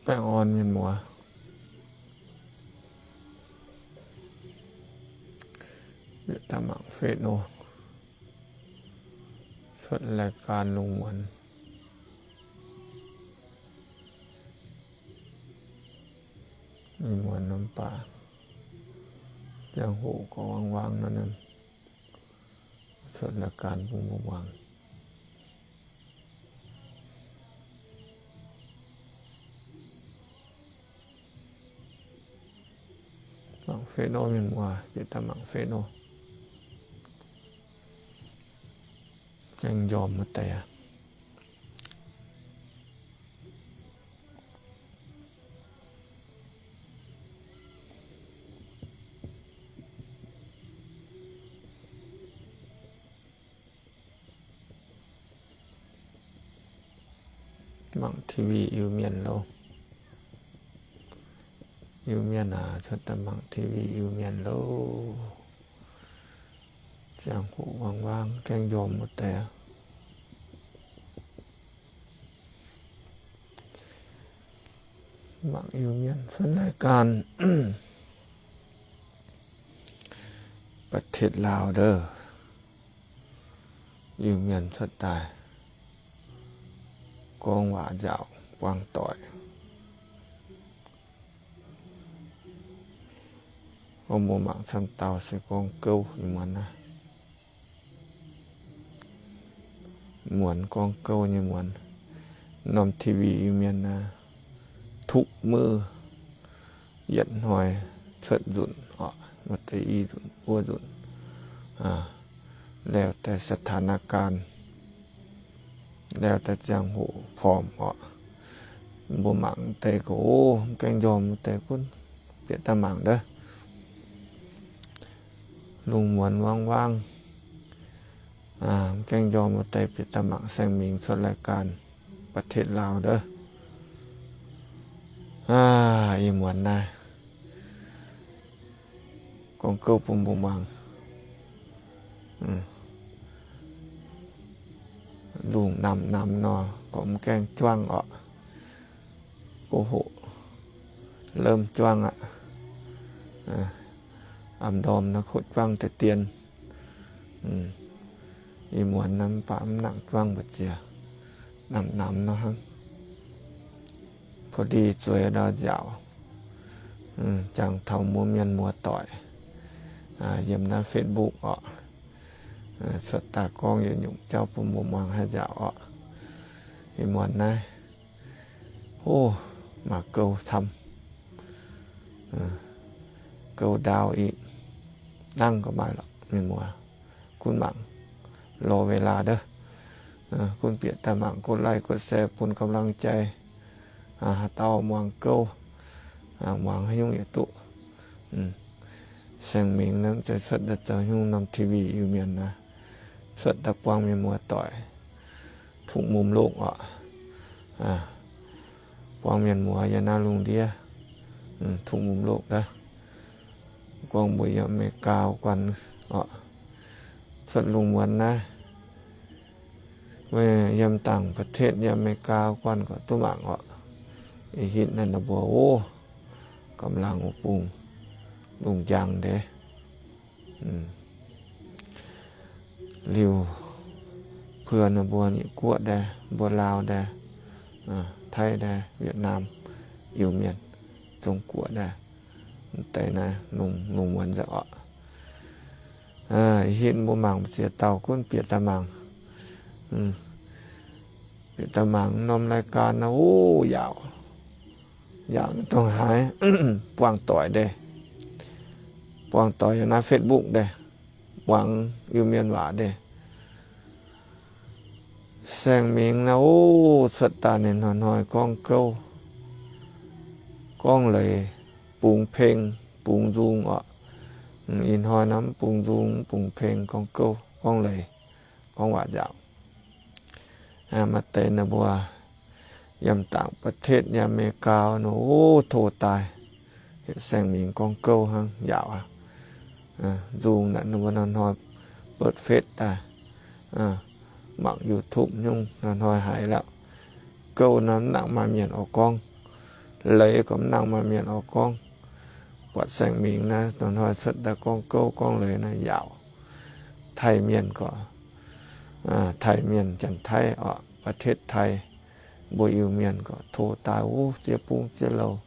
Baengh orn mienh muoz, yietc daaih mangc Feno cuotv รายการ lungh muonz. Ih muonz norm baac ziangh hoc gorngv wang wangv nor, cuotv รายการ bun mbuo muangx. Mangc Feno mienh muoz, yietc daaih mangc Feno. Gaengh njormh wuov deix aqv. Mangc TV Iu-Mienh loh. Iu-Mienh aac, cuotv daaih mangc TV Iu-Mienh loh. Ziangh hoc wang wangv, gaengh njormh wuov deix aqv. Mangc Iu-Mienh cuotv รายการ ประเทศลาว ndeic. Iu-Mienh cuotv daaih gorngv waac nziaauc buang doic. Gorngv mbuo mangc camv dauh se gorngv gouv nyei muonz naaiv. Muonz gorngv gouv nyei muonz. Norm TV Iu-Mienh naaiv, ทุกมื้อ yietc hnoi cuotv nzunc oc, maaih deix i nzunc, wuov nzunc, แล้วแต่สถานการณ์, แล้วแต่ ziangh hoc formh oc. Mbuo mangc deix gorqv, mv gaengh njormh deix gunv bieqc daaih mangc ndeic. Lungh muonz wang wangv, mv gaengh njormh wuov deix bieqc daaih mangc Saeng Mingx cuotv รายการ ประเทศลาว ndeic. Ih muonz naaiv gorngv gouv bun mbuo muangx. Lungh namx namx nor, gorngv mv gaengh juangv oc. โกหก เริ่ม juangv aqv. Am ndorm naaiv kotv juangv deix dien. Ih muonz naaiv mv baac mv nangc juangv mbu'ziex, namx namx nor hnangv. พอดี zueiz ndau nziaauc, jangx taux mbuo mienh muoz-doic yiem naaiv Facebook oc, cuotv daaih gorngv yietc nyungc jauv bun mbuo muangx haaix nziaauc oc. Ih muonz naaiv, o, maaih gouv camv, gouv ndaauv i, dangv gauh maaih lorqc mienh muoz. Gunv mangc, รอเวลา ndeic. Gunv bieqc daaih mangc, กดไลค์ กดแชร์ bun กำลังใจ haaix dauh muangx gouv, muangx haaix nyungc yietc duqv. Saeng Mingx naaiv mv zeiz cuotv daaih zoux nyungc norm TV Iu-Mienh naaiv, cuotv daaih buang mienh muoz-doic ทุกมุมโลก oc. Buang mienh muoz yiem naaiv lungh ndiev, ทุกมุมโลก ndeic. Gorngv mbuo yiem America guanh oc, cuotv lungh muonz naaiv, yiem ต่างประเทศ yiem America guanh gorqv duqv mangc oc. Ih hitv naaiv ninh mbuo, o, gamh laangh wuov bung lungh njang ndeic. Liuz, puix ninh mbuo nyei guoqv ndaaih, mbuo Laauv ndaaih, Taiv ndaaih, Việt Nam, Iu-Mienh, Zong Guoqv ndaaih, mv deix naaiv lungh muonz nzengc oc. Ih hitv mbuo mangc mbu'ziex dauh gunv bieqc daaih mangc. Bieqc daaih mangc norm รายการ naaiv, o, yaauc, yaauc dongh haaix, buangh doic ndeic, buangh doic yiem naaiv Facebook ndeic, muangx Iu-Mienh waac ndeic. Saeng Mingx naaiv, o, cuotv daaih ninh hnoi-hnoi gorngv gouv, gorngv leiz, bungx peng, bungx nzung oc. Ih hnoi naaiv mv bungx nzung, mv bungx peng, gorngv gouv, gorngv leiz, gorngv waac nziaauc. Maaih deix ninh mbuo yiem ต่างประเทศ yiem America nor, o, tov daaih, heuc Saeng Mingx gorngv gouv hnangv, yaauc aqv. Nzung naaic ninh mbuo hnoi-hnoi เปิดเฟซ daaih, mangc YouTube nyungc hnoi-hnoi haiz lorqc. Gouv naaiv mv nangc maaih mienh oix gorngv, leiz gorqv mv nangc maaih mienh oix gorngv. Buatc Saeng Mingx naaiv dongh hnoi cuotv daaih gorngv gouv gorngv leiz naaiv yaauc Taiv Mienh gorqv, Taiv Mienh, Janx-Taiv orqc, ประเทศไทย, mbuo Iu-Mienh gorqv tov daaih wuov ziex bung ziex louc,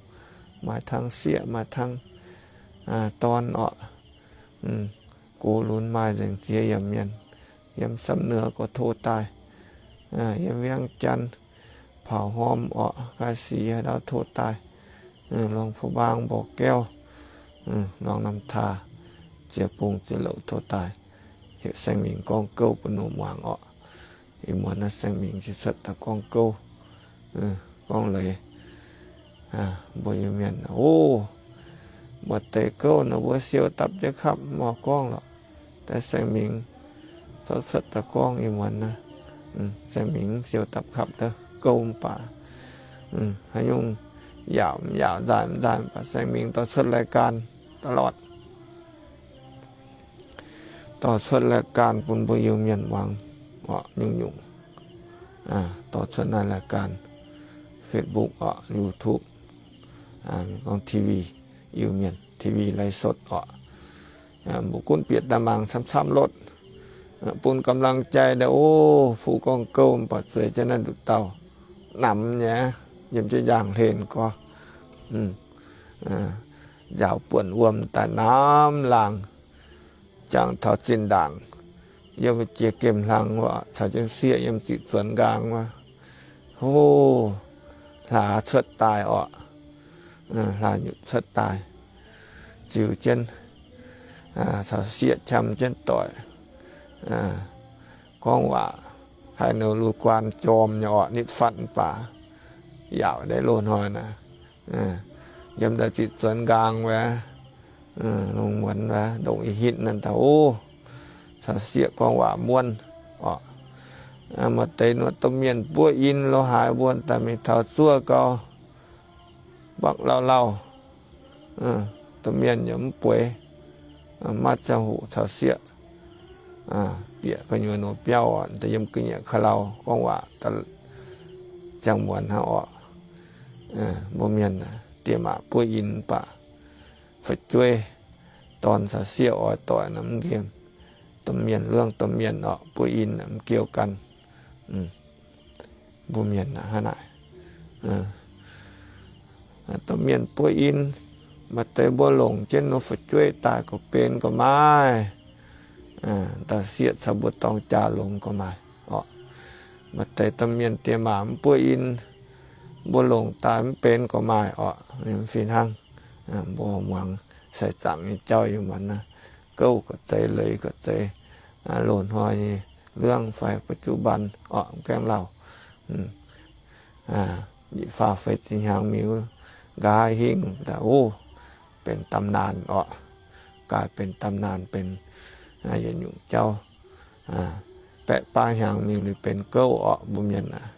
maaih tangv sieqv maaih tangv dorn orqc. Gox lunx maaih nzengc ziex yiemc mienh. Yiem Samv Nor gorqv tov daaih, yiem Viangv Janx, Paux Horm orqc, Gaa Sic ndau tov daaih, Luang Phu Mbaang, Mborqv Gaeuv, Luang Nam Taa, ziex bung ziex louc tov daaih, heuc Saeng Mingx gorngv gouv bun ninh muangx orqc. Ih muonz naaiv Saeng Mingx ziouc cuotv daaih gorngv gouv, gorngv leiz. Mbuo Iu-Mienh, o, maaih deix gouv nor mbuo siou dapv jienv kapv mv oix gorngv lorqc. Daaih Saeng Mingx zorqv cuotv daaih gorngv ih muonz naaiv. Saeng Mingx siou dapv kapv gouv mv baac haaix nyungc yaauc mv yaauc, nzaaih mv nzaaih mv baac Saeng Mingx dorh cuotv รายการ ตลอด. Dorh cuotv รายการ bun mbuo Iu-Mienh muangx orqc, nyungc-nyungc. Dorh cuotv naaiv รายการ Facebook orqc, YouTube, gorngv TV, Iu-Mienh TV ไลฟ์สด orqc. Mbuo gunv bieqc daaih mangc camv-camv lotv, bun กำลังใจ daaih. O, fuqv gorngv gouv mv baac zueiz jienv naaiv nduqc dauh namx nyei, yiem jienv njang hlen gorx, nziaaux buonc wuom daaih namx laangh. Jangx taux zinh ndaangc yiem jiex gemh hlang wuov, caux jienv sieqv yiem ziqc zuonx nqaang wuov, o, hlaax cuotv daaih orqc. Hlaax nyutc cuotv daaih, ziux jienv, caux sieqv qam jienv doic, gorngv waac haih nouh lu guaan jorm nyei orqc, nitv fatv mv baac yaauc deix loz-hnoi naaic. Yiem daaih ziqc zuonx nqaang wuov, lungh muonz wuov, ndongc ih hitv naaiv dauh, o, caux sieqv gorngv waac muonv orqc. Maaih deix nor domh mienh buov in lo haaix mbuo daaih mingh taux zuov gau, mbakv lauh lauh, domh mienh yaac mv bueix, maiv ziangh hoc caux sieqv bieqc gu'nyuoz nor biauv, daaih yiem gu'nyiec ka'lauh gorngv waac ziangh muonz hnangv orqc. Mbuo mienh diex maac buov in mv baac fu'jueiv dorn caux sieqv oix doic naaic mv nqemh. Domh mienh luangh domh mienh orqc, buov in mv giou ganh. Mbuo mienh hnangv naaic, domh mienh buov in, maaih deix mbuo longc jienv nor fu'jueiv daaih gorqv benx gorqv maaih, dauh sieqv caux mbuo dorng jaa longx gorqv maaih orqc. Maaih deix domh mienh diex maac mv buov in, mbuo longc daaih mv benx gorqv maaih orqc. Fih hnangv, mbuo muangx sai zaangc nyei jauv yiem muonz naaiv, gouv gorqv zeiz, leiz gorqv zeiz, loz-hnoi nyei เรื่อง fai ปัจจุบัน orqc, mv gaengh lauh. Nyic faah feix ziepc hnyangx mingh wuov, nqa'haav hingh daaih, o, benx ตำนาน orqc, กลายเป็นตำนาน benx yietc nyungc jauv. Baeqc baav hnyangx mingh liuz benx gouv orqc, mbuo mienh aac.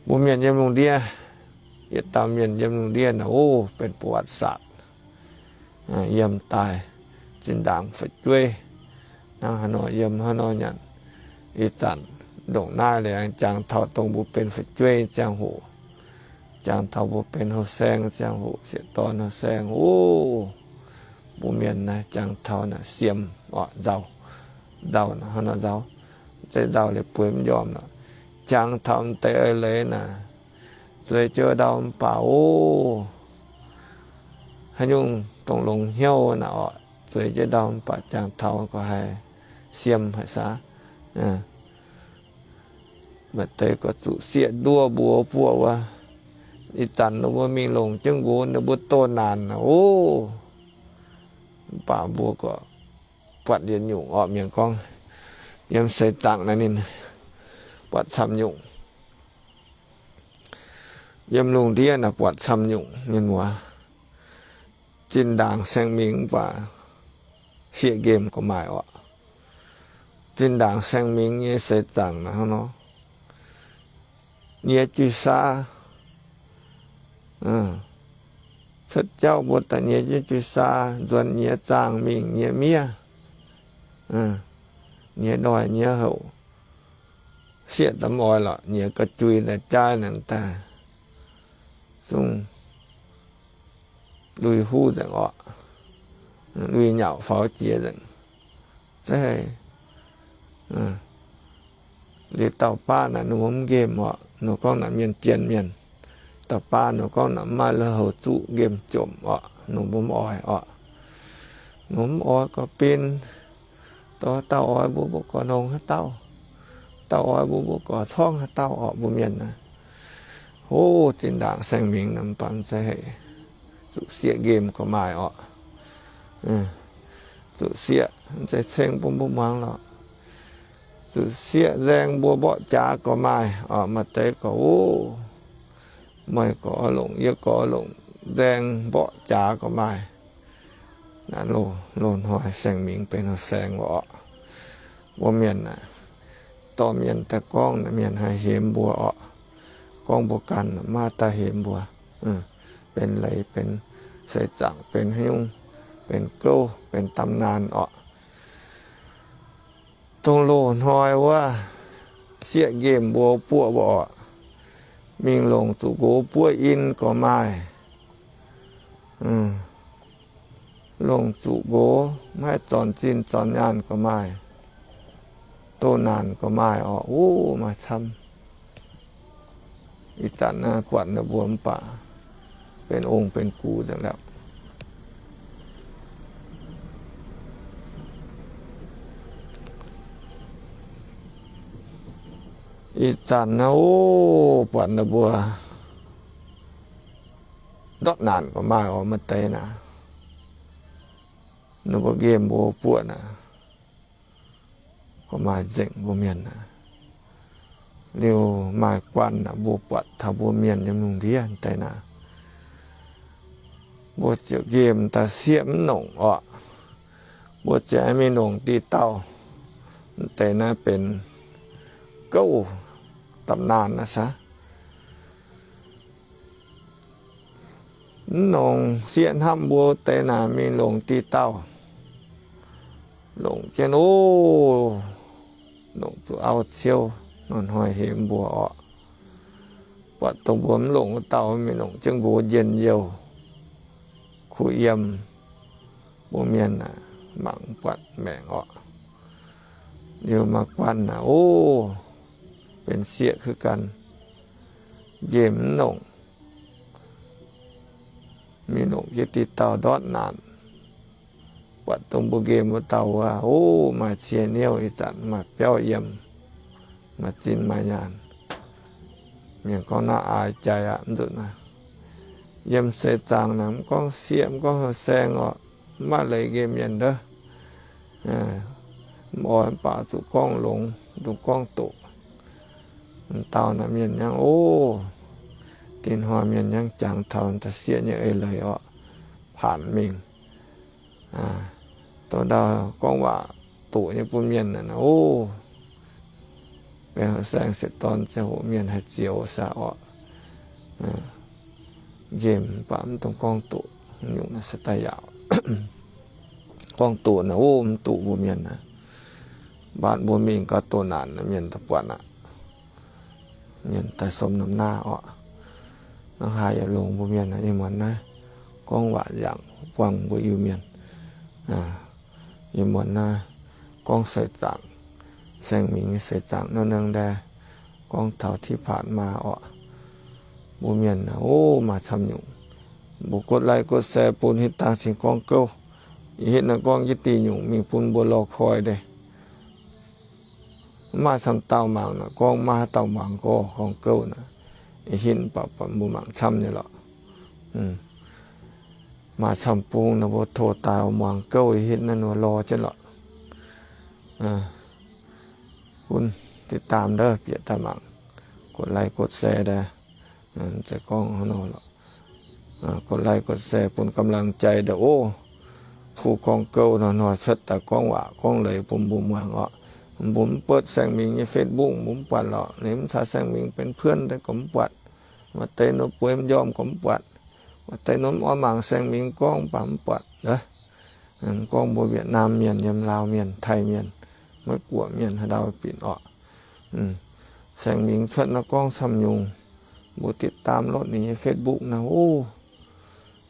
Mbuo mienh yiem lungh ndiev, yietc dauh mienh yiem lungh ndiev naaic, o, benx ประวัติศาสตร์ yiem daaih zinh ndaangc fu'jueiv. Hnangv haaix nor yiem haaix nor nyanc. Ih zanc ndongc naaiv laengz jangx taux dongh mbuo benx fu'jueiv ziangh hoc, jangx taux mbuo benx houh saeng ziangh hoc, sieqv dorn houh saeng, o, mbuo mienh naaiv jangx taux naaic siem orqc, nzauh, nzauh naaic hnangv nor nzauh, mv zeiz nzauh liuz bueix mv njormh nor. Jangx taux m'deix eix leiz naaic, zueiz jienv ndau mv baac, o, haaix nyungc dongh longx hnyouv naaic orqc, zueiz jienv ndau mv baac jangx taux gorqv haiz siem haic saax. Maaih deix gorqv zuqc sieqv nduov mbuox buoz wuov, ih zanc ninh mbuo mingh longc jienv nqox, ninh mbuo doh naanc naaic, o, mv baac mbuo gorqv buatc yietc nyungc orqc. Mienh gorngv yiem seix zaangc naaiv ninh buatc camv nyungc. Yiem lungh ndiev naaic buatc camv nyungc mienh muoz. Zinh ndaangc saeng mingh mv baac sieqv nqemh gorqv maaih orqc. Zinh ndaangc saeng mingh nyei seix zaangc naaic hnangv nor, nyiex juih saa, cuotv jauv mbuo daaih nyiex jienv juih saa, nzuonx nyiex zaangh mingh nyiex miev, nyiex ndoih nyiex houc, sieqv daaih mv oix lorqc, nyiex ga'jui daaih jaaiv naaic daaih zungv lui huv nzengc orqc, lui nyauc faaux jiex nzengc. Zeiv liuz dauh baav naaic ninh mbuo mv nqemh orqc, ninh gorngv naaic mienh jien mienh. Dauh baav ninh gorngv naaic mv maaih lui-houx zuqv nqemh jomc orqc, ninh mbuo mv oix orqc. Ninh mbuo mv oix gorx-bin, dauh dauh oix mbuo, mbuo gorx-nongh haaix dauh, dauh oix mbuo, mbuo gorx-corngv haaix dauh orqc, mbuo mienh naaic. Hov, zinh ndaangc saeng-mingh naaic mv baac mv zeiz hec, zuqc sieqv nqemh gorx maaih orqc. Zuqc sieqv mv zeiz ceng bun mbuo muangx lorqc. Zuqc sieqv nzaeng mbuo mborqv jaax gorx maaih orqc, maaih deix gorx, o, meih gorx oix longc, yie gorx oix longc, nzaeng mborqv jaax gorx maaih. Naaiv loz-hnoi saeng-mingh benx saeng orqc. Mbuo mienh naaic, dorh mienh daaih gorngv naaic mienh haih hemx mbuo orqc. Gorngv mbuo ganh maiv daaih hemx mbuo. Benx leiz, benx seix zaangc, benx haaix nyungc, benx gouv, benx dam naan orqc. Dongh loz-hnoi wuov, sieqv nqemh mbuo buoqv orqc. Mingh longc zuqc nqox buov in gorx maaih. Longc zuqc nqox maiv haih zornc zinh zornc nyaanh gorx maaih. Doh naanc gorx maaih orqc. Wuov maaih camv. Ih zanc naaiv buatc ninh mbuo mv baac benx ong benx gux nzengc lorqc. Ih zanc naaiv, o, buatc ninh mbuo ndortv naanc gorx maaih orqc, maaih deix naaic. Ninh mbuo nqemh mbuo buoqv naaic, gorx maaih nzengc mbuo mienh naaic. Liuz maaih guanh naaic mbuo buatc taux mbuo mienh nyei mungh ndiev deix naaic, mbuo ziouc nqemh daaih sieqv mv nongc orqc. Mbuo ziouc mingh longc diqc dauh deix naaiv benx gouv dapc naanc naaic saah. Mv nongc sieqv hnamv mbuo deix naaic mingh longc diqc dauh. Longc jienv oc, longc zuqc auv ciouv, hnoi-hnoi hemx mbuo orqc. Buatc dongh mbuo mv longc wuov dauh mingh longc jienv nqox njien-youh, kuh yiem, mbuo mienh aah, mangc buatc maengc orqc. Liuz maaih guanh aah, o, benx sieqv kuv gan, nqemh mv nongc, mingh longc jienv diqc dauh ndortv naanc. Buatc dongh mbuo nqemh wuov dauh wuov, o, maaih cie hnyouv, ih zanc maaih biauv yiem, maaih zinh maaih nyaanh. Mienh gorngv naaiv aaix jaaix aqv, mv nzunc naaiv yiem seix zaangc naaic, mv gorngv sieqv, mv gorngv haaix saeng orqc, mv maaih leiz nqemh mienh ndov. Mv oix mv baac zuqc gorngv longx, zuqc gorngv doqc. M'dauh naaic mienh nyangv, o, dinh hnoi mienh nyangv jangx taux da'sieqv nyei eix leiz orqc, paanc mingh. Dongh ndau gorngv waac doqc nyei bun mienh naaic, o, benx saeng-saeng dorn ziangh hoc mienh haih zioux saah orqc. Nqemh mv baac mv dungx gorngv doqc, nyungc naaic se daaih yaauc. Gorngv doqc naaic, o, mv duqv mbuo mienh naaic. Mv baac mbuo mingh gauh doqc naanc naaic, mienh daaih buatc aqv. Mienh daaih som norm naaiv orqc. Hnangv haaix yaac longx mbuo mienh naaic, ih muonz naaiv gorngv waac yangh buangh mbuo Iu-Mienh. Ih muonz naaiv gorngv seix zaangc, saeng-mingh nyei seix zaangc nor, nengh ndae gorngv taux ที่ผ่านมา orqc. Mbuo mienh naaic, o, maaih camv nyungc. Mbuo กดไลค์ กดแชร์ bun hitv dangh cingx gorngv gouv. Ih hitv naaiv gorngv jienv diuh nyungc mingh bun mbuo lorz koi deix. Mv maaih camv dauh mangc naaic, gorngv maiv haaix dauh muangx gorx gorngv gouv naaic. Ih hitv baac buatc mbuo mangc camv nyei lorqc. Maaih camv bung naaic mbuo tov daaih muangx gouv, ih hitv naaiv nor lorz jienv lorqc. Gunv ติดตาม ndov, bieqc daaih mangc, กดไลค์ กดแชร์ daaih. Zeiz gorngv haaix nor lorqc, กดไลค์ กดแชร์ bun กำลังใจ daaih ov. Kuv gorngv gouv hnoi-hnoi cuotv daaih gorngv waac gorngv leiz bun mbuo muangx orqc. Mbuo mv buatc saeng-mingh nyei Facebook mbuo mv buatc lorqc. Ninh mv caux saeng-mingh benx เพื่อน daaih gorngv mv buatc. Maaih deix nor bueix m'njormh gorngv mv buatc. Maaih deix nor mv oix mangc saeng-mingh gorngv mv baac mv buatc. Gorngv mbuo Việt Nam mienh, yiem Laau mienh, Taiv mienh, Meiv Guoqv mienh haaix ndau binc orqc. Saeng Mingx cuotv naaiv gorngv camv nyungc, mbuo ติดตาม lotv ninh nyei Facebook naaiv, o,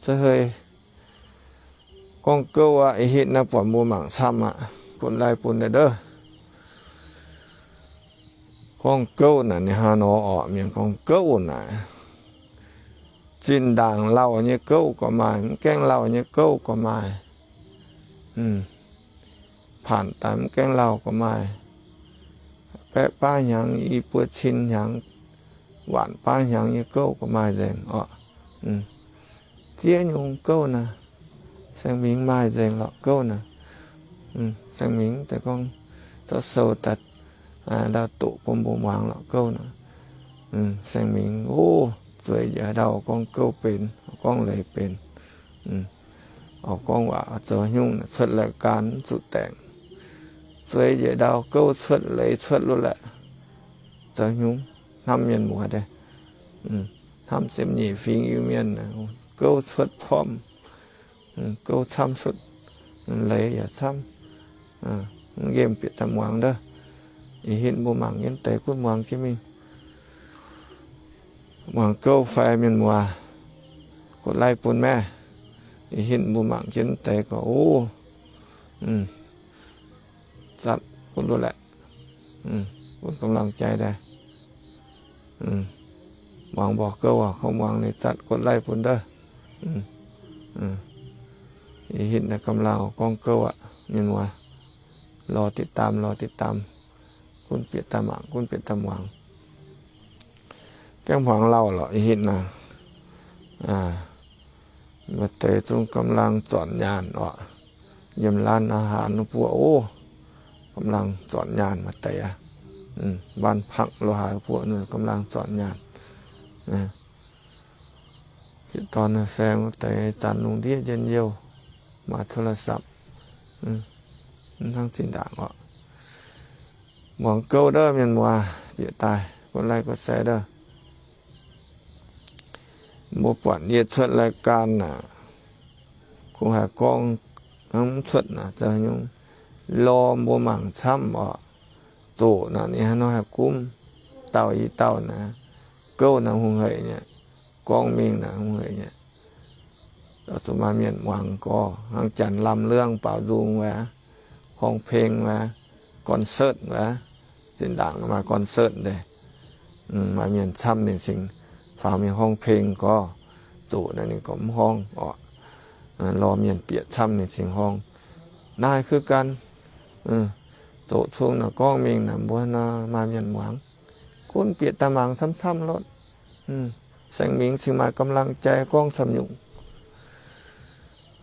za'hei gorngv gouv aqv. Ih hitv naaiv buatc mbuo mangc camv aqv, กดไลค์ bun daaih ndov. Gorngv gouv naaic ninh hnangv nor orqc, mienh gorngv gouv naaic, zinh ndaangc lauh nyei gouv gorqv maaih, mv gaengh lauh nyei gouv gorqv maaih, paanc daaih mv gaengh lauh gorqv maaih, baeqv baav hnyangx, i buo cin hnyangx, waanc baav hnyangx nyei gouv gorqv maaih nzengc orqc. Ziex nyungc gouv naaic, Saeng Mingx maaih nzengc lorqc gouv naaic. Saeng Mingx daaih gorngv, zorqv sou daaih ndau doqc bun mbuo muangx lorqc gouv naaic. Saeng Mingx, o, zueiz njiec ndau gorngv gouv benx, gorngv leiz benx, oix gorngv waac zoux haaix nyungc, cuotv รายการ mv zuqc daengc. Zueiz njiec ndau gouv cuotv leiz cuotv lo laeqc, zoux haaix nyungc, hnamv mienh muoz daaih, hnamv ziepc nyeic fingx Iu-Mienh, gouv cuotv pormv, gouv camv cuotv, leiz yaac camv, mv nqemh bieqc daaih muangx ndov. Ih hitv mbuo mangc jienv deix gunv muangx jienv mingh. Muangx gouv fai mienh muoz, กดไลค์ bun maah. Ih hitv mbuo mangc jienv deix gorqv, o, zatv gunv lo laeqc, gunv กำลังใจ daaih. Muangx mborqc gouv aac, kouv muangx ninh zatv กดไลค์ bun ndov. Ih hitv naaiv กำลัง gorngv gouv aqv, mienh muoz, lorz ติดตาม lorz ติดตาม, gunv bieqc daaih mangc, gunv bieqc daaih muangx. Gaengh hmuangx lauh lorqc, ih hitv naaiv maaih deix zungv กำลัง zornc nyaanh orqc. Yiem ร้านอาหาร wuov buoqc, o, กำลัง zornc nyaanh maaih deix aqv. บ้านพัก lo haaix buoqc กำลัง zornc nyaanh. Yietc dorn saeng wuov deix zanc lungh ndiev njien-youh, maaih โทรศัพท์, hnangv zinh ndaangc orqc. Muangx gouv ndov mienh muoz, bieqc daaih กดไลค์ กดแชร์ ndov. Mbuo buatc yie cuotv รายการ naaic, kungx haiz gorngv hnangv mv cuotv naaic, zoux haaix nyungc, lorh mbuo mangc camv orqc. Zoqc naaic ninh haaix nor haih gumv, dauh i dauh naaic, gouv naaic hungh heic nyei, gorngv mingh naaic hungh heic nyei. Zuqc maaih mienh muangx gorx, hnangv Janx-Lamh Lungh, Baaux Nzung wuov, ฮ้องเพลง wuov, concert wuov, zinh ndaangc maaih concert deix. Maaih mienh camv ninh cingx faaux mingh ฮ้องเพลง gorx, zoqc naaic ninh gorngv mv horngh orqc. Lorh mienh bieqc camv ninh cingx horngh. Naaiv คือกัน, zoqc cung naaic gorngv mingh naaic mbuo nor maaih mienh muangx. Gunv bieqc daaih mangc camv-camv lorqc. Saeng Mingx cingx maaih กำลังใจ gorngv camv nyungc.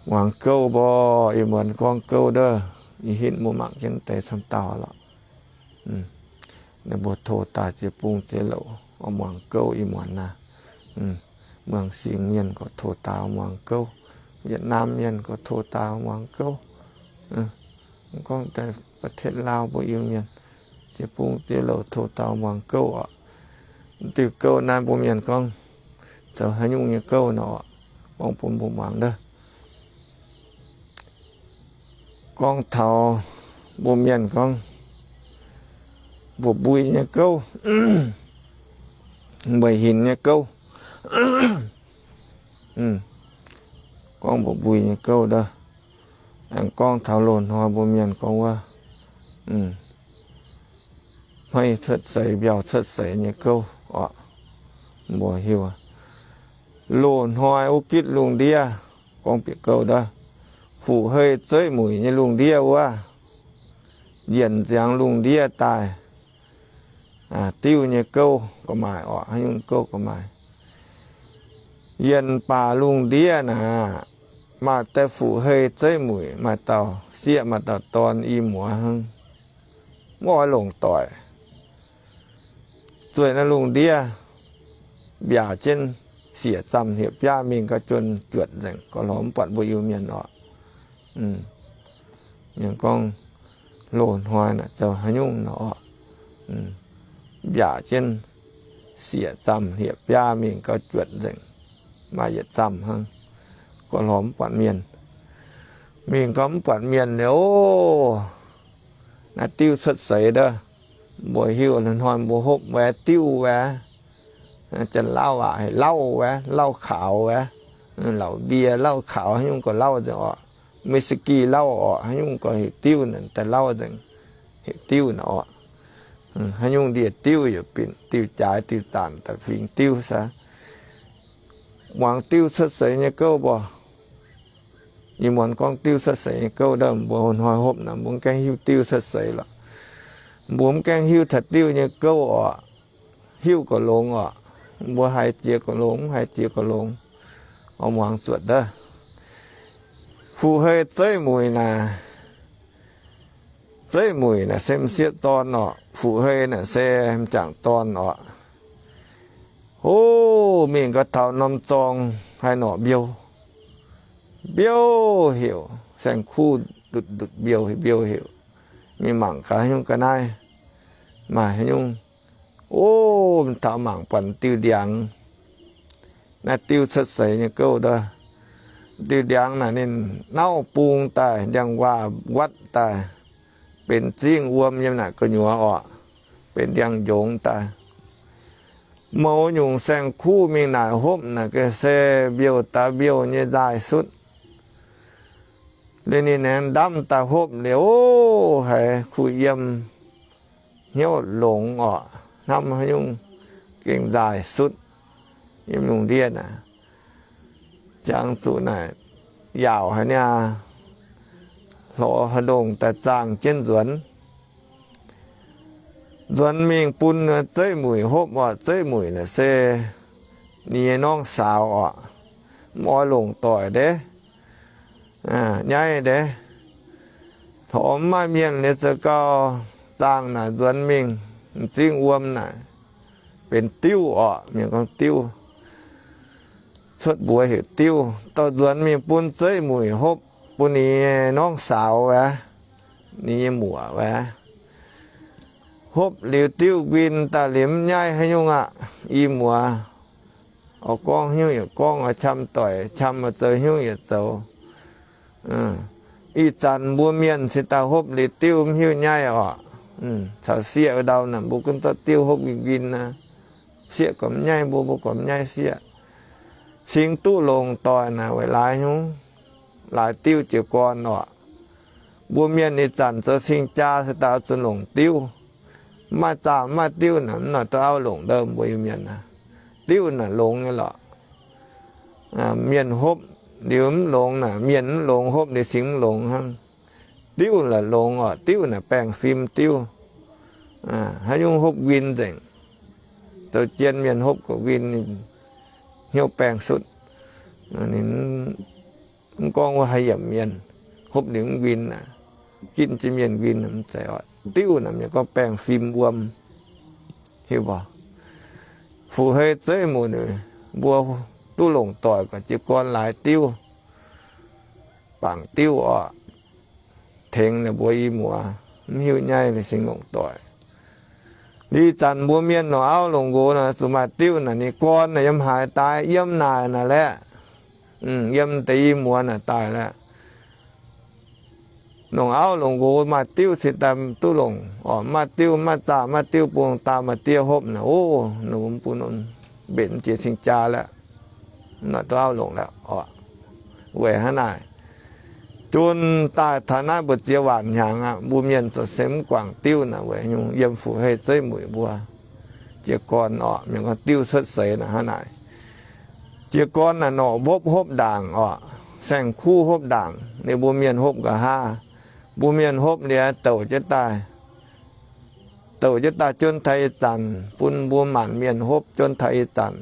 Muangx gouv mborqc, ih muonz gorngv gouv ndov, ih hitv mbuo mangc jienv deix camv dauh lorqc. Ninh mbuo tov daaih ziex bung ziex louc oix muangx gouv ih muonz naaiv. Muangx Singx mienh gorqv tov daaih oix muangx gouv, Yietc Naamh mienh gorqv tov daaih oix muangx gouv. Gorngv daaih ประเทศลาว mbuo Iu-Mienh, ziex bung ziex louc tov daaih oix muangx gouv orqc. Diuh gouv naaiv mbuo mienh gorngv zoux haaix nyungc nyei gouv nor orqc, gorngv bun mbuo muangx ndov. Gorngv taux mbuo mienh gorngv mbuoqc mbui nyei gouv, mbeic hinc nyei gouv. Gorngv mbuoqc mbui nyei gouv ndov. Aengx gorngv taux loz-hnoi mbuo mienh gorngv wuov, hmei cuotv seix, mbiauh cuotv seix nyei gouv orqc. Mbuo hiuv, loz-hnoi wuov gitv lungh ndiev, gorngv bieqc gouv ndov, fuqv-hei zeiv muic nyei lungh ndiev wuov, yienc nziangx lungh ndiev daaih, diuv nyei gouv ga'maaih orqc, haaix nyungc gouv ga'maaih. Yienh baac lungh ndiev naaic, maaih deix fuqv-hei zeiv muic, maaih dauh sieqv maaih dauh dorn i muoz hnangv, mv oix longc doic. Zueih naaiv lungh ndiev mbiaac jienv siec zamh hlieqv-biaav mingh gauh juonh juotc nzengc, gauh lorz mv buatc mbuo Iu-Mienh orqc. Mienh gorngv loz-hnoi naaic zoux haaix nyungc nor orqc, mbiaac jienv siec zamh hlieqv-biaav mingh gauh juotc nzengc, maaih yietc zamh hnangv, gauh lorz mv buatc mienh. Mingh gauh mv buatc mienh liuz, naaiv diuv cuotv seix ndov, Mbuo hiuv hnoi mbuo hopv wuov diuv wuov, janx-lauv waac heuc lauv wuov, lauv kaux wuov, lauv mbie, lauv kaux, haaix nyungc gorx lauv nzengc orqc. Whisky lauv orqc, haaix nyungc gorx heuc diuv naaic daaih lauv nzengc, heuc diuv naaic orqc. Haaix nyungc ndie-diuv yaac binc diuv jaaix diuv zaanc daaih fingx diuv saah. Muangx diuv cuotv seix nyei gouv mbuo. Ih muonz gorngv diuv cuotv seix nyei gouv ndau mbuo hnoi hopv naaic mbuo mv gaengh hiuv diuv cuotv seix lorqc. Mbuo mv gaengh hiuv taux diuv nyei gouv orqc. Hiuv gorx longx orqc. Mbuo haiz jiex gorx longx, mv haiz jiex gorx longx. Oix muangx zuotc daaih. Fuqv-hei zeiv muic naaic, zeiv muic naaic se m'sieqv dorn orqc. Fuqv-hei naaic se m'jangc dorn orqc. O, mingh gau taux norm zorng haih norqc mbiouh, mbiouh heuc saeng-kuv ndutc ndutc mbiouh, mbiouh heuc. Mingh mangc gaax nyungc ga'naaiv, maaih nyungc. O, taux mangc buatc diuh ndiangx. Naaiv diuv cuotv seix nyei gouv ndau. Diuh ndiangx naaic ninh nauv bung daaih, ndiangx-nquaah watv daaih, benx zingh wuom yiem naaic gu'nyuoz orqc, benx ndiangx-njongz daaih. Mouz nyungc saeng-kuv mingh naaic hopv naaic ga'se mbiouh daaih mbiouh nyei nzaaih sutv. Liuz ninh aengx ndamv daaih hopv liuz, o, haiz kuh yiem hnyouv longx orqc, hnamv haaix nyungc gengh nzaaih sutv. Yiem lungh ndiev naaic, jangx zuqc naaic yaauc haic niaa, hlorx haaix ndongh daaih zaangh jienv nzuonx. Nzuonx mingh bun zeiv muic hopv orqc. Zeiv muic naaic se ninh nyei norngv saaux orqc, mv oix longc doic ndeic, nyaiv ndeic. Hlorx mv maaih mienh liuz zoux gau, zaangh naaic nzuonx mingh, m'zingv wuom naaic benx diuv orqc, mienh gorngv diuv, cuotv mbuox heuc diuv. Dorh nzuonx mingh bun zeiv muic hopv, bun ninh nyei norngv saaux wuov, ninh nyei muoc wuov. Hopv liuz diuv nquin daaih liuz mv nyaiv haaix nyungc aqv. I muoz, oix gorngv haaix nyungc yaac gorngv, oix qam doic qam, oix zoux haaix nyungc yaac zoux. Ih zanc mbuo mienh cingx daaih hopv liuz diuv mv hiuv nyaiv orqc. Caux sieqv ndau naaic mbuo gunv zorqv diuv hopv nquin nquin naaic, sieqv gormx nyaiv mbuo, mbuo gormx nyaiv sieqv. Cingx duqv longc doic naaic weic laaix nyungc? Laaix diuv jiez gorn orqc. Mbuo mienh ih zanc zoux cing-jaa se daaih zuqc longc diuv. Mv maaih zaah mv maaih diuv naaic mv noic duqv auv longc ndau mbuo Iu-Mienh aqv. Diuv naaic longx nyei lorqc. Mienh hopv liuz mv longx naaic, mienh mv longx hopv liuz cingx mv longx hnangv. Diuv naaic longx orqc. Diuv naaic baengh fim diuv. Haaix nyungc hopv nquin nzengc. Zoux jien mienh hopv gauh nquin, ninh hnyouv baengh sutv. Ninh mv gorngv wuov haih yiemc mienh, hopv liuz mv nquin naaic, ginv jienv mienh nquin mv zeiz orqc. Diuv naaic mienh gorngv baengh fim wuom, hiuv mbuo. Fuqv-hei zeiv muc mbuo duqv longc doic gauh jiez gorn laaix diuv, bangc diuv orqc, tengx ninh mbuo i muoz, mv hiuv nyaiv liuz cingx longc doic. Liuz zanc mbuo mienh longc auv longc nqox naaic zuqc maaih diuv naaic, ninh gorn naaic yiem haaix daaih? Yiem naaic naaic laeqv. Yiem deix i muoz naaic daaih laeqv. Longc auv longc nqox maaih diuv cingx daaih duqv longc orqc. Maaih diuv, maaih zaah, maaih diuv bung daauh, maaih diuv hopv naaic, o, ninh mbuo mv bun mbenc jiex cing-jaa laeqv. Mv nor duqv auv longc laeqv orqc. Weic hnangv naaic, jun daaih taux naaiv mbu'ziex waanc hnyangx aqv, mbuo mienh zoux se mv guangc diuv naaic weic nyungc yiem fuqv-hei zeiv muic mbuo jiez gorn orqc. Mienh gorngv diuv cuotv seix naaic hnangv naaic. Jiez gorn naaic norqc mbopv hopv ndaangc orqc, saeng-kuv hopv ndaangc, ninh mbuo mienh hopv nqa'haav. Mbuo mienh hopv liuz douc jienv daaih, douc jienv daaih juon taux ih zanc, bun mbuo maanc mienh hopv juon taux ih zanc.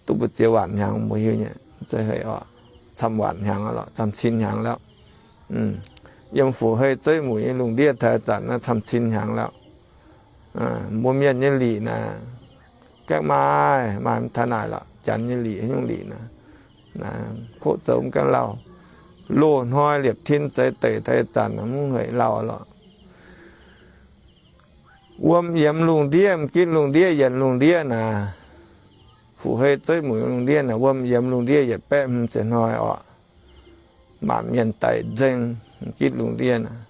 Duqv mbu'ziex waanc hnyangx mbuo hiuv nyei, camv waanc hnyangx lorqc, camv cin hnyangx laeqv. Yiem fuqv-hei zeiv muic nyei lungh ndiev taux ih zanc naaiv camv cin hnyangx laeqv. Mbuo mienh nyei lic naaic, gaengh maaih, maaih mv taux naaic lorqc. Janx nyei lic, haaix nyungc lic naaic, koqv zoux mv gaengh lauh. Loz-hnoi liepc tin zeix deic taux ih zanc mv heic lauh lorqc. Wuom yiemx lungh ndiev, m'gitv lungh ndiev, yienc lungh ndiev naaic, fuqv-hei zeiv muic lungh ndiev naaic, wuom yiemx lungh ndiev yietc baeqv hmz ziepc hnoi orqc. Maanc mienh daic nzengc, m'gitv lungh ndiev naaic.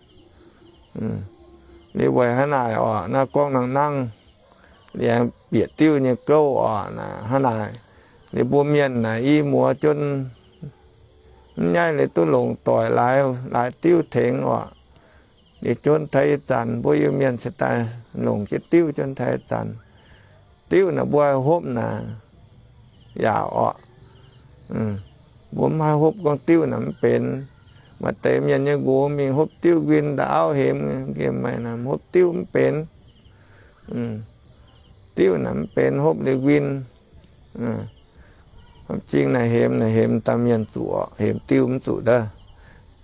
Liuz weic hnangv naaic oc, naaiv gorngv nangh nangh, liuz bieqc diuv nyei gouv oc, naaic hnangv naaic. Liuz mbuo mienh naaic i muoz juon mv nyaiv liuz duqv longc doic laaix, laaix diuv tengx oc. Liuz juon taux ih zanc mbuo Iu-Mienh se daaih longc jienv diuv juon taux ih zanc. Diuv naaic mbuo haih hopv naaic yaac oc. Mbuo mv haih hopv gorngv diuv naaic mv benx. Maaih deix mienh nyei nqox mingh hopv diuv nquin da'auv hemx, nqemh maaih naaic hopv diuv mv benx. Diuv naaic mv benx hopv liuz nquin. Jing naaic hemx, naaic hemx dauh mienh zuqc oc, hemx diuv mv zuqc daaih.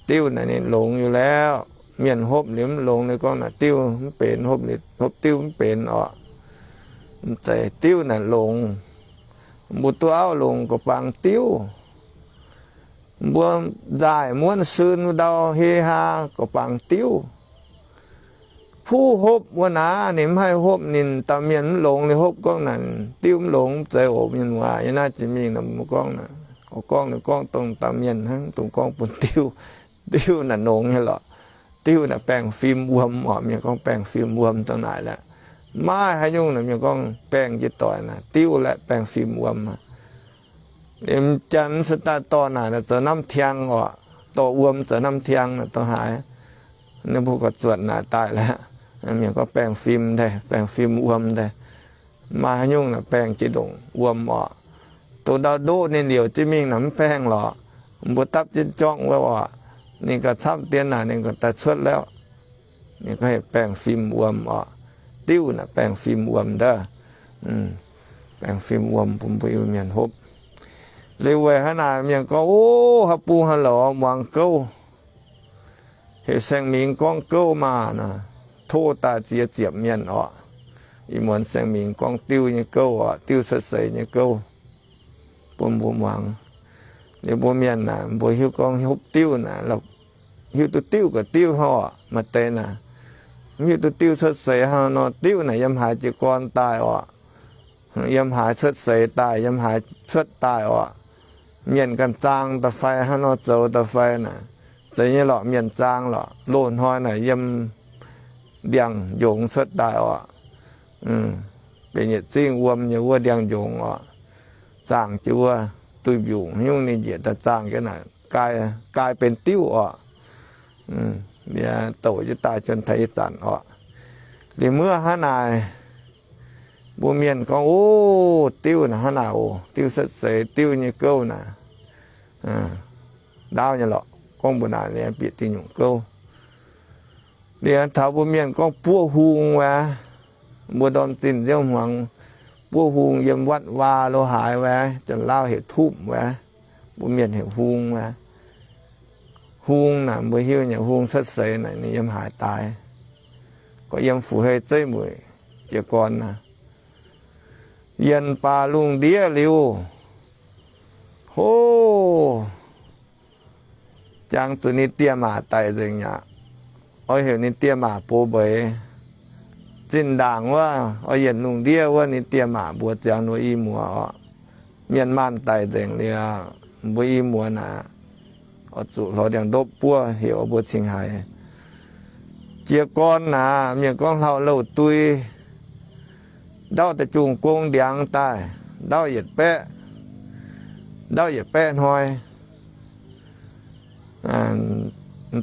Diuv naaic ninh longx liuz lauh. Mienh hopv liuz mv longx liuz gorngv naaic diuv mv benx, hopv diuv mv benx oc. Mv zeiz, diuv naaic longx. Mbuo duqv auv longx gorqv-bangc diuv. Mbuo nzaaih muonv sun ndau heh haa gorqv-bangc diuv. Puv hopv wuov naaic, ninh mv haih hopv, ninh dauh mienh mv longx liuz hopv gorngv naaic diuv mv longx, mv zeiz oc mienh muoz. Yiem naaiv jiex mingh naaic mbuo gorngv naaic, gorngv naaic gorngv dongh dauh mienh hnangv, dongh gorngv bun diuv. Diuv naaic longx nyei lorqc. Diuv naaic baengh fim wuom oc. Mienh gorngv baengh fim wuom dongh naaic laeh. Maaih haaix nyungc naaic mienh gorngv baengh jiex doic naaic, diuv laeh baengh fim wuom. Liemh janx se daaih dorh naaic zoux namv tiang oc. Dorh wuom zoux namv tiang naaic dongh haaix. Ninh mbuo gorqv-zuotc naaic daaih laeh, mienh gorngv baengh fim daaih, baengh fim wuom daaih. Maaih haaix nyungc naaic baengh jiex ndongc wuom oc. Dongh ndau ndoqv ninh liouc jienv mingh naaic mv baengh lorqc. Mbuo dapv jienv jorngv wuov oc, ninh gauh camv dien naaic ninh gauh daaih cuotv lauh. Ninh gorngv heuc baengh fim wuom oc. Diuv naaic baengh fim wuom ndaav. Baengh fim wuom bun mbuo Iu-Mienh hopv. Liuz weic hnangv naaic mienh gorngv, o, haaix bung haaix lorz muangx gouv, heuc saeng-mingx gorngv gouv maah nor, tov daaih ziex ziepc mienh oc. Ih muonz saeng-mingx gorngv diuv nyei gouv oc, diuv cuotv seix nyei gouv bun mbuo muangx. Liuz mbuo mienh naaic, mbuo hiuv gorngv hopv diuv naaic, hiuv duqv diuv ga'diuv hnangv oc. Maaih deix naaic, mv hiuv duqv diuv cuotv seix hnangv nor, diuv naaic yiem haaix jiez gorn daaih oc. Yiem haaix cuotv seix daaih, yiem haaix cuotv daaih oc. Mienh ganh zaang daaih fai hnangv nor zoux daaih fai naaic, zeiz nyei lorqc, mienh zaang lorqc. Loz-hnoi naaic yiem ndiangx-njongz cuotv daaih oc. Benx yietc zingh wuom nyei wuov ndiangx-njongz oc. Zaangh jienv wuov duih mbiungc nyungc ninh njiec daaih zaangh jienv naaic, gai, gai benx diuv oc. Liuz douc jienv daaih juon taux ih zanc oc. Liuz muoz hnangv naaic, mbuo mienh gorngv, o, diuv naaic hnangv naaic oc, diuv cuotv seix, diuv nyei gouv naaic, ndaauv nyei lorqc. Gorngv mbuo naaic liuz bieqc diuh nyungc gouv. Liuz taux mbuo mienh gorngv buov hung wuov, mbuo ndorm zinh nziouv hmuangx, buov hung yiem วัดวา lo haaix wuov, janx-laauv heuc ทุ่ม wuov, mbuo mienh heuc hung wuov. Hung naaic mbuo hiuv nyei, hung cuotv seix naaic ninh yiem haaix daaih? Gorngv yiem Fuqv-Hei Zeiv Muic jiez gorn naaic. Yienc baac lungh ndiev liuz, hov, jangx zuqc ninh die maac daic nzengc aqv. Oix heuc ninh die maac box mbeix. Zinh ndaangc wuov oix yienc lungh ndiev wuov, ninh die maac mbuox ziangx ninh i muoz oc, mienh maanh daic nzengc liuz, mbuo i muoz naaic, oix zuqc lorz ndiangx-ndopv buov heuc mbuo cingx haiz jiez gorn naaic. Mienh gorngv hlauv-louh dui, ndaauv da'jungh gong ndiangx daaih, ndaauv yietc baeqv, ndaauv yietc baeqv hnoi.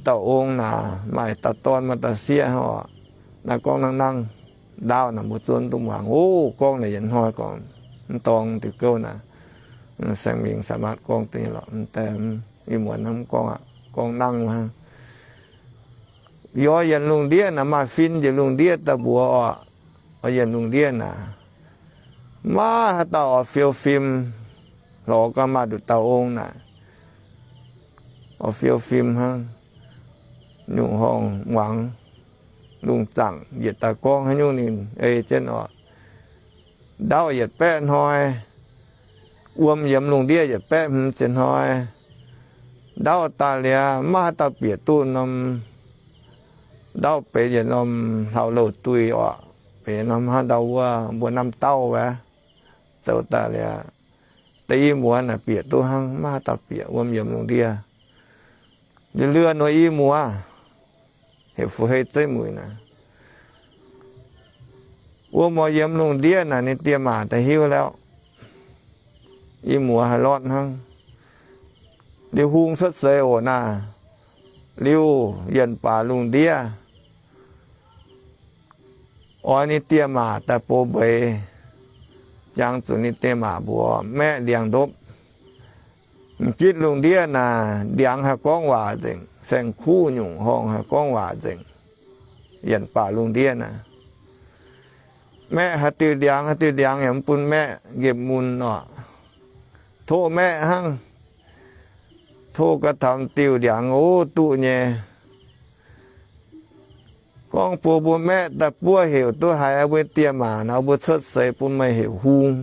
Dauh ong naaic maaih dauh dorn maaih dauh sieqv oc. Naaiv gorngv nangv nangv, ndaauv naaic mbuo zuov duqv muangx. O, gorngv naaic yietc hnoi gorngv mv dorngx diuh gouv naaic. Saeng Mingh สามารถ gorngv duqv nyei lorqc. Mv deix ih muonz hnangv mv gorngv aqv, gorngv nangv hnangv. Yie yienc lungh ndiev naaic maaih fin njiec lungh ndiev daaih mbuox oc. Oix yienc lungh ndiev naaic, maiv haaix dauh oix fiou fim. Lorz gau maaih nduqc dauh ong naaic, oix fiou fim hnangv. Nyungc horngh muangx lungh zaangc yietc daaih gorngv haaix nyungc ninh ei jienv oc. Ndaauv yietc baeqv hnoi, wuom yiemx lungh ndiev yietc baeqv hmz ziepc hnoi. Ndaauv daaih liuz maiv haaix dauh bieqc duqv norm ndaauv benx yietc norm hlauv-louh dui oc. Benx norm hnangv ndau wuov mbuo namv dauh wuov. Zoux daaih liuz, da'yi muoz naaic bieqc duqv hnangv, maiv haaix dauh bieqc, wuom yiemx lungh ndiev. Liuz lue nor i muoz, heuc Fu Hei Zeiv Muic naaic, Buo mouz yiem lungh ndiev naaic ninh diex maac daaih hiuv lauh. Ih muoz haaix lortv hnangv. Liuz hung cuotv seix oc naaic. Liuz yienc baac lungh ndiev oix ninh diex maac daaih box mbeix. Jangx zuqc ninh diex maac mbuox maeqv ndiangx ndopv. M'gitv lungh ndiev naaic ndiangx haih gorngv waac nzengc, saeng-kuv nyungc horngh haih gorngv waac nzengc. Yienc baac lungh ndiev naaic, maeqv haaix diuh ndiangx, haaix diuh ndiangx yaac mv bun maeqv nqemh mun oc. Tov maeqv hnangv. Tov ga'taux diuh ndiangx ov duqv nyei. Gorngv bun mbuo maeqv daaih buov heuc duqv haiz mbuo diex maac nor, mbuo cuotv seix bun meih heuc hung.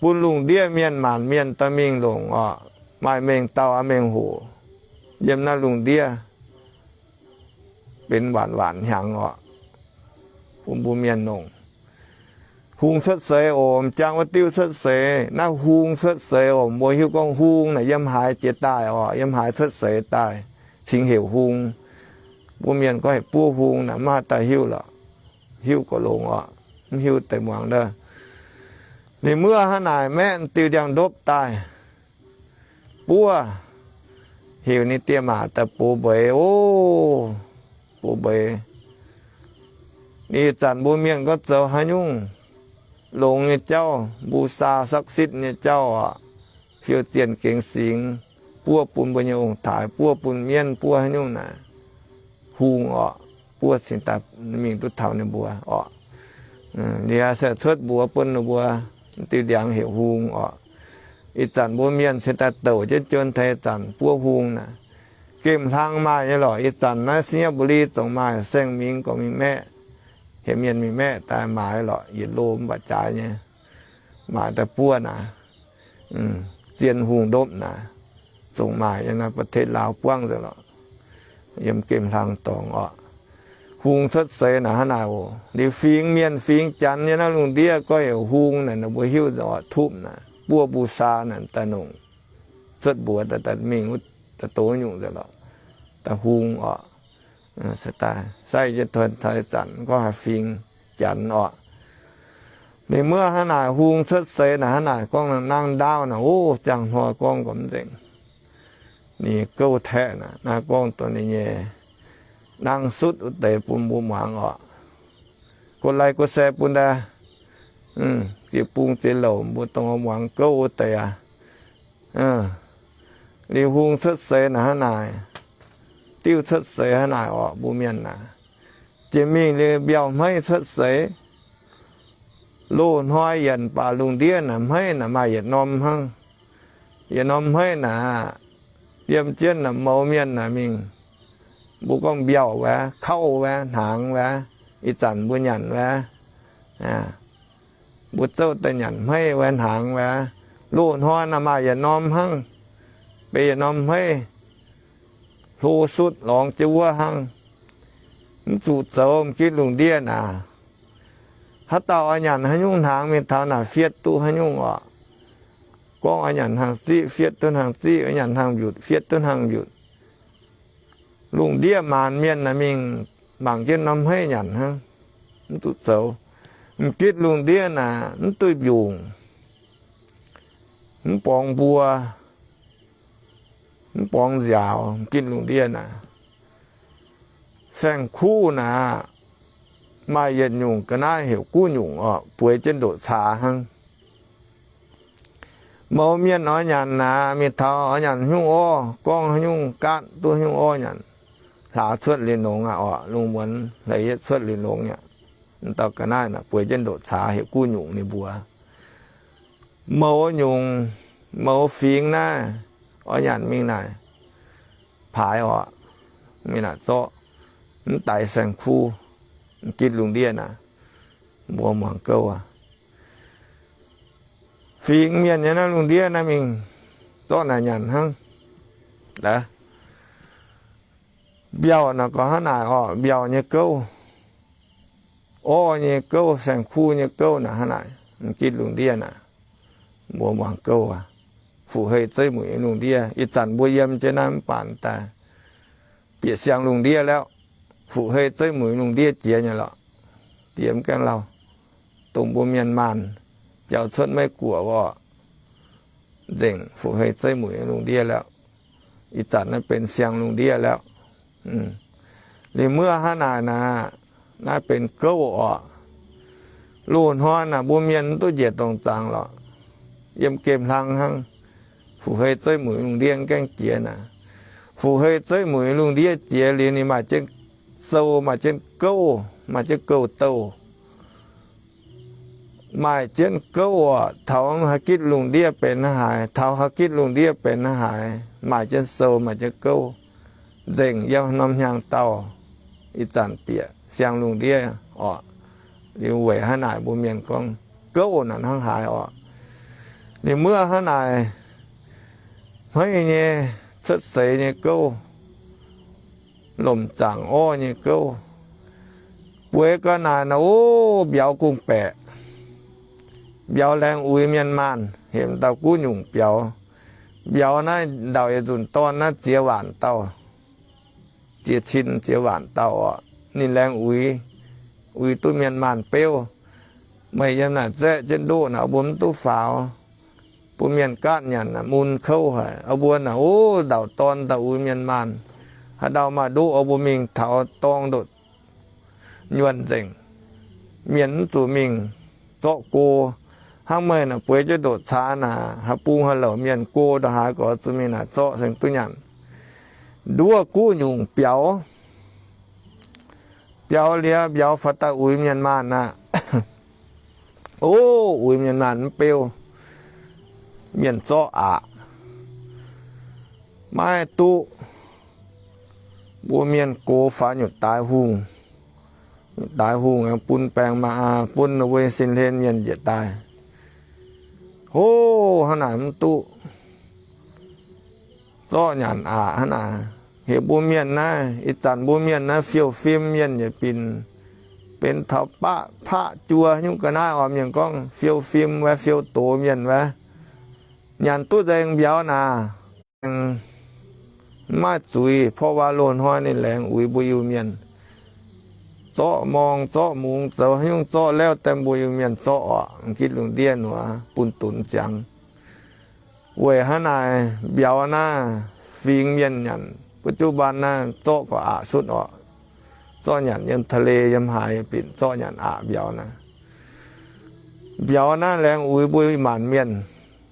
Bun lungh ndiev mienh maanc mienh dorh mingh longc oc. Maaih mengh dauh aqv mengh hoc yiem naaiv lungh ndiev benx waanc waanc hnyangx oc. Bun mbuo mienh longc hung cuotv seix oc. M'jangc wuov diuh cuotv seix, naaiv hung cuotv seix oc. Mbuo hiuv gorngv hung naaic yiem haaix jiex daaih oc, yiem haaix cuotv seix daaih, cingx heuc hung. Mbuo mienh gorngv heuc buov hung naaic, maiv maaih dauh hiuv lorqc. Hiuv gorqv longx oc, mv hiuv deix muangx ndov. Ninh muoz hnangv naaic maeqv diuh ndiangx-ndopv daaih buov, heuc ninh diex maac daaih box mbeix oc. Box mbeix. Ninh ih zanc mbuo mienh gorngv zoux haaix nyungc longx nyei jauv, mbu saa sakv sitv nyei jauv oc, fiou zienh gengx singx, buov bun mbuo nyei ong-taaix, buov bun mienv, buov haaix nyungc naaic, hung oc. Buov cingx daaih mingh duqv taux ninh mbuo oc. Liuz se cuotv mbuox bun ninh mbuo, diuh ndiangx heuc hung oc. Ih zanc mbuo mienh cingx daaih douc jienv juon taux ih zanc buov hung naaic. Gemh hlang maaih nyei lorqc. Ih zanc naaiv Singapore zongc maaih, saeng mingh gorngv mingh maeqv, heuc mienh mingh maeqv daaih maaiz lorqc, yietc lo mv baac jaaix nyei, maaiz daaih buov naaic. Zien hung ndopv naaic, zongc maaih yiem naaiv ประเทศลาว buangv nzengc lorqc. Yiem gemh hlang dorngx oc. Hung cuotv seix naaic hnangv naaic oc. Liuz fingx mienh fingx janx yiem naaiv lungh ndiev gorngv heuc hung naaic, ninh mbuo hiuv nzengc oc, tupv naaic, buov mbu saa naaic daaih nongc, cuotv mbuox daaih, daaih mingh wuov, daaih doz nyungc nzengc lorqc, daaih hung oc. Sai jienv taux ih zanc gorngv haaix fingx janx oc. Ninh muoz hnangv naaic hung cuotv seix naaic hnangv naaic gorngv nangv ndaauv naaic, o, ziangh hnoi gorngv gormx nzengc. Ninh gouv taeqv naaic, naaiv gorngv dongh ninh nyei nangv sutv wuov deix bun mbuo muangx oc. Guoqv lai guoqv se bun daaih, ziex bung ziex louc mbuo dongh muangx gouv wuov deix aqv. Liuz hung cuotv seix naaic hnangv naaic, diuv cuotv seix hnangv naaic oc, mbuo mienh naaic. Jiex mingh liuz mbiauh hmeiv cuotv seix. Loz-hnoi yienc baac lungh ndiev naaic hmeiv naaic maaih yietc norm hnangv. Yietc norm hmeiv naaic, yiem jienv naaic mouz mienh naaic mingh, mbuo gorngv mbiauh wuov, kauv wuov, hnaangx wuov, ih zanc mbuo nyanc wuov, mbuo zouv daaih nyanc hmeiv wuov, hnaangx wuov. Loz-hnoi naaic maaih yietc norm hnangv, benx yietc norm hmeiv, hlo sutv lorngx jienv wuov hnangv. Mv zuqc zoux m'gitv lungh ndiev naaic. Haaix dauh oix nyanc haaix nyungc hnaangx mingh taux naaic fietv duqv haaix nyungc oc. Gorngv oix nyanc hnaangx-ziqv fietv duqv hnaangx-ziqv, oix nyanc hnaangx-mbiutc fietv duqv hnaangx-mbiutc. Lungh ndiev maanc mienh naaic mingh mangc jienv norm hmeiv nyanc hnangv. Mv zuqc zoux. M'gitv lungh ndiev naaic mv duqv mbiungc, mv borngz mbuo, mv borngz nziaaux. M'gitv lungh ndiev naaic, saeng-kuv naaic, maaih yietc nyungc ga'naaiv heuc guv nyungc oc, bueix jienv ndoqc caax hnangv. Mouz mienh oix nyanc naaic, mingh taux oix nyanc haaix nyungc orv, gorngv haaix nyungc gaatv duqv haaix nyungc orv nyanc, hlaax cuotv liuz longx aqv oc. Lungh muonz hleix yietv cuotv liuz longx aqv. M'dauh ga'naaiv naaic bueix jienv ndoqc caax heuc guv nyungc ninh mbuox. Mouz nyungc, mouz fingx naaiv, oix nyanc mingh naaic, paaix oc, mingh naaic zorqv, mv daix saeng-kuv, m'gitv lungh ndiev naaic, mbuo muangx gouv aqv. Fingx mienh nyei naaiv lungh ndiev naaiv mingh zorqv naaic nyanc hnangv. Mbiauh naaic gorngv hnangv naaic oc, mbiauh nyei gouv, orv nyei gouv, saeng-kuv nyei gouv naaic hnangv naaic, m'gitv lungh ndiev naaic, mbuo muangx gouv aqv. Fuqv-hei zeiv mueic lungh ndiev, ih zanc mbuo yiem jienv naaiv mv baac daaih bieqc siang lungh ndiev lauv. Fuqv-hei zeiv mueic lungh ndiev jiex nyei lorqc. diex mv gaengh lauh, dongh mbuo mienh maanh biaux cuotv Meiv Guoqv oc, nzengc Fuqv Hei Zeiv Muic lungh ndiev lorqc. Ih zanc naaiv benx siang lungh ndiev lorqc. Liuz muoqv hnangv naaic naaic, naaiv benx gouv oc. Loz-hnoi naaic mbuo mienh mv duqv njiec dongc zaangc lorqc. Yiem gemh hlang hnangv, Fuqv Hei Zeiv Muic lungh ndiev mv gaengh jiex naaic. Fuqv Hei Zeiv Muic lungh ndiev jiex liuz ninh maaih jienv sou, maaih jienv gouv, maaih jienv gouv-douh, maaih jienv gouv oc. Taux haaix gitv lungh ndiev benx hnangv haaix, taux haaix gitv lungh ndiev benx hnangv haaix, maaih jienv sou, maaih jienv gouv, nzengc yiem norm hnyangx-daauh. Ih zanc bieqc siang lungh ndiev oc. Liuz weic hnangv naaic mbuo mienh gorngv gouv naaic hnangv haaix oc. Liuz muoqv hnangv naaic, hmeiv nyei, cuotv seix nyei gouv, lomc zaangc orv nyei gouv, bueix ga'naaic naaic, o, mbiauz gong-baeqc, mbiauz laengz uix mienh maanh, heuc dauh guv nyungc biaux. Mbiauz naaiv ndau yietc nzunc dorn naaiv ziex waanc dauh, ziex cin ziex waanc dauh oc. Ninh laengz uix, uix duqv mienh maanh beuv. Meih yiem naaic zaeqv jienv ndoqv naaic, mbuo mv duqv faaux. Mbuo mienh gaatv nyanc naaic mun kouv haic. Mbuo naaic, o, ndau dorn daaih uix mienh maanh. Haaix ndau maaih ndoqv, mbuo mingh taux dorng ndoqc nyuonh nzengc. Mienh mv zuqc mingh zorqv go. Hnangv meih naaic bueix jienv ndoqc caax naaic, haaix bung haaix louc mienh go ndongc haaix gorx zuqc mingh naaic zorqv, cingx duqv nyanc. Nduov guv nyungc biaux. Biaux liuz, mbiauz faaux daaih uix mienh maanh aqv. O, uix mienh maanh mv beuv, mienh zorqv aqc, maiv duqv. Mbuo mienh gox faaux nyutc daaix hungh, nyutc daaix hungh aengx bun baeng maa, bun ninh mbuo sin hlen mienh njiec daaih. Hov, hnangv naaic mv duqv. Zorqv nyanc aqc hnangv naaic. Heuc mbuo mienh naaiv, ih zanc mbuo mienh naaiv fiou fim mienh yietc binc, benx taux baqv paqv juo nyungc ga'naaiv oc. Mienh gorngv fiou fim wuov, fiou doz mienh wuov, nyanc duqv nzengc mbiauz naaic, mv maaih zuiz, เพราะว่า loz-hnoi ninh laengz uix mbuo Iu-Mienh. Zorqv morng zorqv mungz zoux haaix nyungc zorqv lauv daaih mbuo Iu-Mienh zorqv oc. M'gitv lungh ndiev nor bun dunx ziangx. Weic hnangv naaic mbiauz naaiv fingx mienh nyanc, ปัจจุบัน naaiv zorqv gauh aqc sutv oc. Zorqv nyanc yiem ทะเล yiem haaix binc zorqv nyanc aqc mbiauz naaiv. Mbiauz naaiv laengz uix mbuo maanc mienh.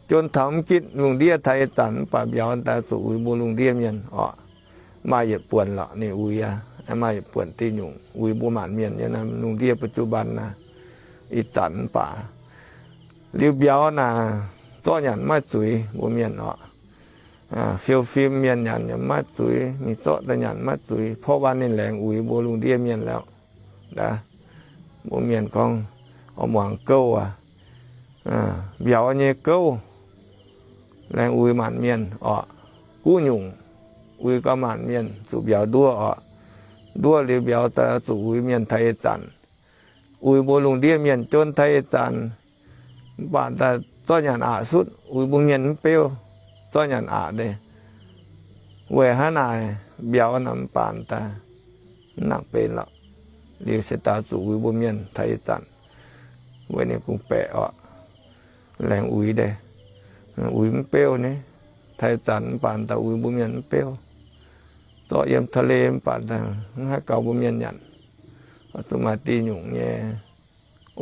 Jun taux m'gitv lungh ndiev taux ih zanc mv baac mbiauz daaih zuqc uix mbuo lungh ndiev mienh oc. Maaih yietc buonc lorqc ninh uix aqv, maaih yietc buonc diuh nyungc uix mbuo maanc mienh nyei naaiv lungh ndiev ปัจจุบัน naaiv. Ih zanc mv baac liuz mbiauz naaic zorqv nyanc maiv zuiz mbuo mienh oc. Fiou fim mienh nyanc yaac maiv zuiz, ninh zorqv daaih nyanc maiv zuiz, เพราะว่า ninh laengz uix mbuo lungh ndiev mienh liuz. Mbuo mienh gorngv oix muangx gouv aqv. Mbiauz nyei gouv laengz uix maanc mienh oc. Guv nyungc uix gauh maanc mienh zuqc mbiauz nduov oc. Nduov liuz mbiauz daaih zuqc uix mienh taux ih zanc. Uix mbuo lungh ndiev mienh jun taux ih zanc. Mv baac daaih zorqv nyanc aqc sutv, uix mbuo mienh mv beuv, zorqv nyanc aqc deix. Weic hnangv naaic mbiauz naaic mv baac daaih mv nangc benx lorqc. Liuz se daaih zuqc uix mbuo mienh taux ih zanc. Weic ninh kungx-baeqc oc. Laengz uix deix, uix mv beuv ni. Taux ih zanc mv baac daaih uix mbuo mienh mv beuv. Zorqv yiem ทะเล mv baac daaih mv haih gaux mbuo mienh nyanc. Zuqc maaih diuh nyungc nyei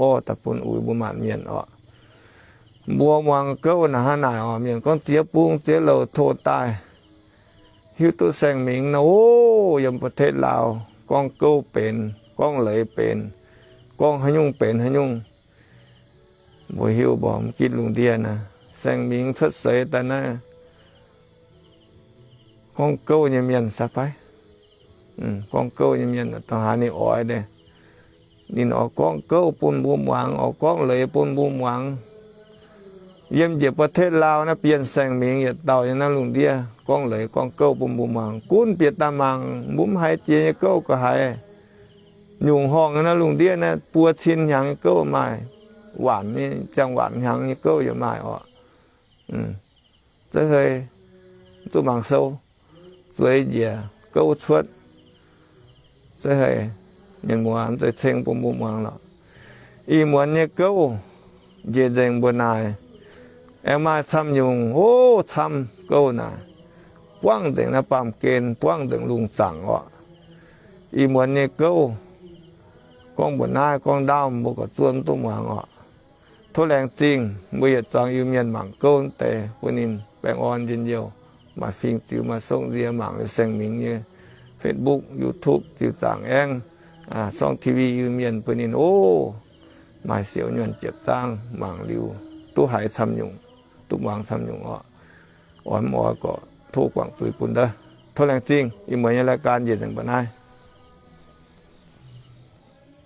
orv daaih bun uix mbuo maanc mienh oc. Mbuo muangx gouv naaic hnangv naaic oc. Mienh gorngv ziex bung ziex louc tov daaih, hiuv duqv saeng mingh naaiv, o, yiem ประเทศลาว gorngv gouv benx, gorngv leiz benx, gorngv haaix nyungc benx haaix nyungc. Mbuo hiuv mborqc m'gitv lungh ndiev naaiv saeng mingh cuotv seix daaih naaiv, gorngv gouv nyei mienh sai fai? Gorngv gouv nyei mienh dongh haaix ninh oix deix. Ninh oix gorngv gouv bun mbuo muangx, oix gorngv leiz bun mbuo muangx. Yiem njiec ประเทศลาว naaiv bienh saeng mingh yietc dauh nyei naaiv lungh ndiev gorngv leiz gorngv gouv bun mbuo muangx. Gunv bieqc daaih mangc, mbuo mv haiz jiex nyei gouv gauh haiz. Nyungc horngh nyei naaiv lungh ndiev naaiv buo cin hnyangx nyei gouv maaih, waanc nyei, ziangh waanc hnyangx nyei gouv yaac maaih oc. Zeiv hei, zuqc mangc sou, zueiz njiec gouv cuotv. Zeiv hei, mienh muoz, mv zeiz ceng bun mbuo muangx lorqc. Ih muonz nyei gouv njiec nzengc mbuo naaic, aengx maaih camv nyungc, ov, camv gouv naaic, buangv nzengc naaiv baamh gen, buangv nzengc lungh zaangc orqc. Ih muonz nyei gouv, gorngv mbuox naaiv gorngv ndaauv mbuo gorqv-zuonv duqv muangx orqc. Tov laengz zingh mbuo yietc zuangx Iu-Mienh mangc gouv deix bun ninh baengh orn njien-youh, maaih fing ziux maaih sokv nzie mangc liuz saeng-mingx nyei Facebook, YouTube, ziux zaangc aengv, song T V Iu-Mienh bun ninh, ov, maaih siouc nyuonh jiepv zaangv mangc liuz duqv haiz camv nyungc, duqv muangx camv nyungc orqc. Oix mv oix gorqv tov guangc zuiz bun ndov. Tov laengz zingh. Ih muonz nyei รายการ njiec nzengc mbuo naaiv.